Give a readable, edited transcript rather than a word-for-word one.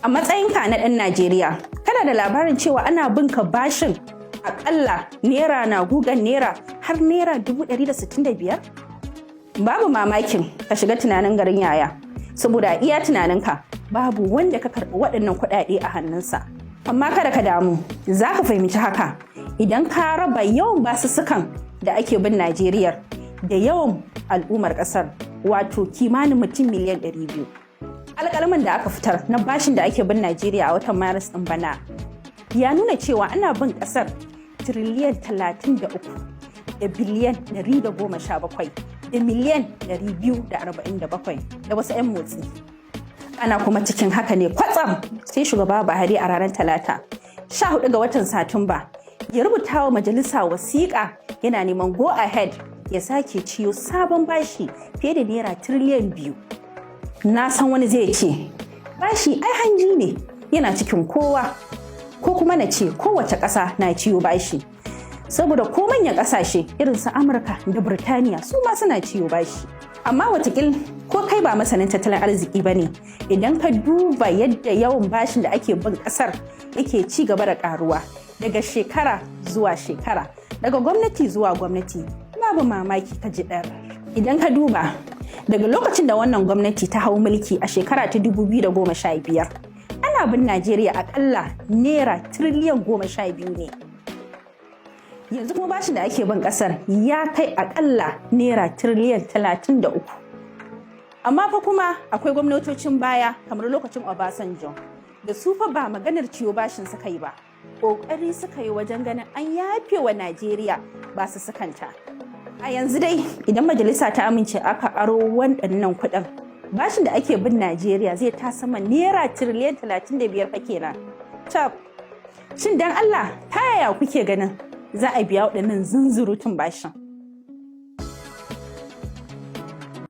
A matsayinka na ɗan Najeriya, kana da labarin cewa ana bin ka bashin akalla naira na gugan naira har ₦165,000? Babu mamakin ka shiga tunanin garin yaya, saboda a iya tunaninka babu wanda ka karɓi waɗannan kuɗaɗe a hannunsa. Amma kada ka damu, za ka fahimci haka idan ka raba yawan basussukan da ake bin Najeriya da yawan al'ummar ƙasar, wato kimanin mutum miliyan 200. Alƙalaman da aka fitar na bashin da ake bin Najeriya a watan Maris ɗin bana ya nuna cewa ana bin ƙasar tiriliyan 33 da biliyan 117 da miliyan 247 da wasu 'yan motsi. Ana kuma cikin haka ne kwatsam sai Shugaba Buhari a ranar Talata 14 ga watan Satumba ya rubuta wa majalisa wasiƙa yana neman go ahead ya sake ciyo sabon bashi fiye da naira tiriliyan 2. Na san wani zai ce, bashi ai hanji ne, yana cikin kowa, ko kuma na ce kowace ƙasa na ciyo bashi. Saboda ko manyan ƙasashe irin su Amurka da Burtaniya su ma suna ciyo bashi. Amma watakil ko kai ba masanin tattalin arziki ba ne, idan ka duba yadda yawan bashin da ake bin ƙasar yake ci gaba da ƙaruwa daga shekara zuwa shekara, daga gwamnati zuwa gwamnati, babu mamaki ka ji ɗar. Idan ka duba daga lokacin da wannan gwamnati ta hau mulki a shekara ta 2015, ana bin Najeriya akalla naira tiriliyan 12 ne. Yanzu kuma bashin da ake bin kasar ya kai akalla naira tiriliyan 33. Amma fa kuma akwai gwamnatocin baya kamar lokacin Obasanjo da su fa ba maganar ciyo bashin suka yi ba, ƙoƙari suka yi wajen ganin an yafe wa Najeriya basussukanta. A yanzu dai idan majalisa ta amince aka aro waɗannan kuɗin, bashin da ake bin Najeriya zai ta sama naira tiriliyan 35 fa kenan. Tab, shin dan Allah ta yaya kuke ganin za a biya waɗannan zunzurutun bashin?